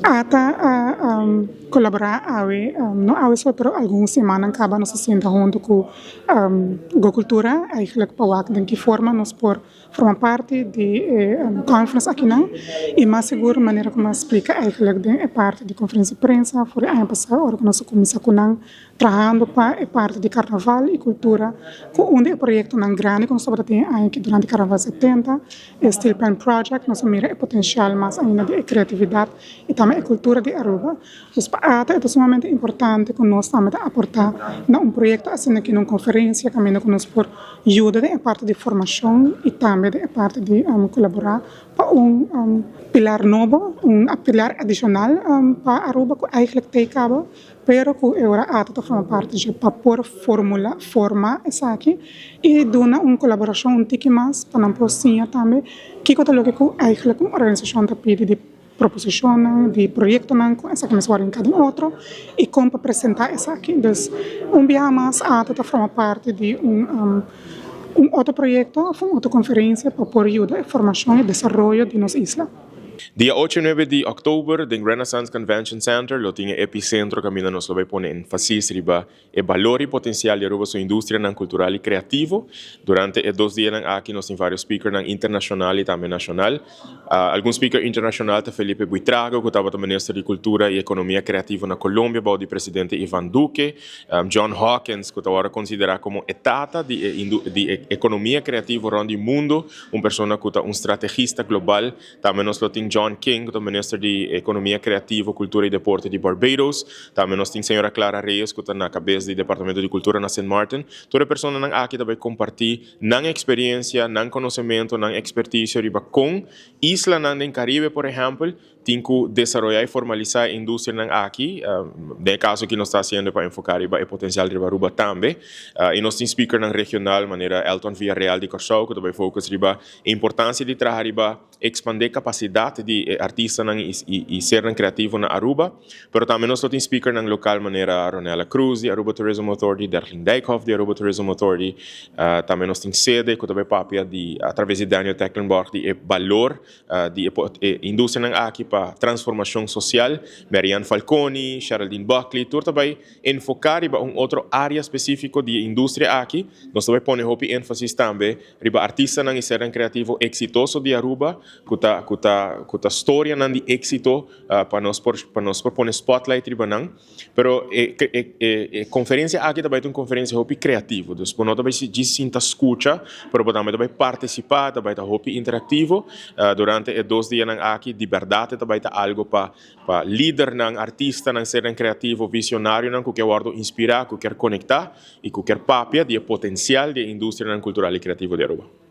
ATA a kolaborá awe, no awe so pero algun simannan kaba nos a sinta huntu ku Go Cultura eigenlijk pa wak den ki forma nos por forma parti di e conference akinan i mas sigur manera ku mi a splika eigenlijk den e parti di konferensia di prensa for di aña pasá ora ku nos a kuminsá ku nan trahando pa e parti di karnaval i kultura ku un di e proyektonan grandi ku nos tabata tin e aña aki durante Karnaval 70, e Steel Pan Project, nos a mira e potensial mas ainda di e kreatividat i tambe e kultura di Aruba. Dus pa ata e ta sumamente importante ku nos tambe ta aportá na un proyekto asina aki na un konferensia kaminda ku nos por yuda den e parti di formashon i tambe den e parti di kolaborá pa un pilar nobo, un pilar adishonal pa Aruba ku eigentlik t'ei kaba. Pero ku e ora ata ta forma parti dje pa por formula, forma esaki i duna un kolaborashon un tiki mas pa nan por siña tambe kiko ta loke ku eigentlik un organisashon ta pidi di proposishonnan, di proyektonan ku esaki mester wòrdu hinká den otro i kon pa presentá esaki. Dus un biaha mas ata ta forma parti di un un otro proyekto òf un otro konferensia pa por yuda e formashon i desaroyo di nos isla. Dia ocho i nuebe di òktober den Renaissance Convention Center lo tin e epicentro kaminda nos lo bai pone enfasis riba e balor i potensial di Aruba su industrianan kultural i kreativo. Durante e dos dianan aki nos tin varios speakernan internashonal i tambe nashonal. Algun speaker internashonal ta Felipe Buitrago ku tabata minister di Kultura i Ekonomia Kreativo na Colombia bou di presidente Ivan Duque, John Hawkins ku ta wòrdu konsiderá komo e tata di e ekonomia kreativo rònt di mundu, Un persona ku ta un strategista global. Tambe nos lo tin John King ku ta minister di Ekonomia Kreativo, Kultura i Deporte di Barbados. Tambe nos tin señora Clara Reyes ku ta na kabes di Departamento di Kultura na Sint Maarten. Tur e personanan aki ta bai kompartí nan eksperiensia, nan konosementu, nan ekspertisio riba kon islanan den Karibe por ehèmpel Tin ku desaroyá i formalisá e industrianan aki. Den e kaso aki nos ta hasiendo pa enfoká riba e potensial riba Aruba tambe. I nos tin speakernan regional manera Elton Villarreal di Kòrsou ku ta bai focus riba e importansia di traha riba ekspandé kapasidat di e artistanan i sernan kreativo na Aruba. Pero tambe nos lo tin speakernan lokal manera Ronella Cruz di Aruba Tourism Authority, Derlin Dijkhoff di Aruba Tourism Authority. Tambe nos tin sede ku ta bai papia di atraves di Daniel Tecklenborg di e balor di e industrianan aki pa transformacion social, Marianne Falconi, Geraldine Buckley, tur ta bay enfoca riba un otro area specifico di e industria aki. Nos ta bay pone hopi enfasis tambe riba artistanan y sernan creativo exitoso di Aruba cu ta cu ta cu ta storianan di exito pa nos por pa nos por pone spotlight riba nan. Pero e e e conferencia aki ta bay ta un conferencia hopi creativo, dus bo no ta bay djis sinta scucha, pero bo tambe ta bay participa, ta bay ta hopi interactivo durante e dos dianan aki. Di berdad e ta bay ta algo pa pa lidernan, artistanan, sernan creativo, visionarionan cu kier wordo inspira, cu kier conecta y cu kier papia di e potencial di e industrianan cultural y creativo di Aruba.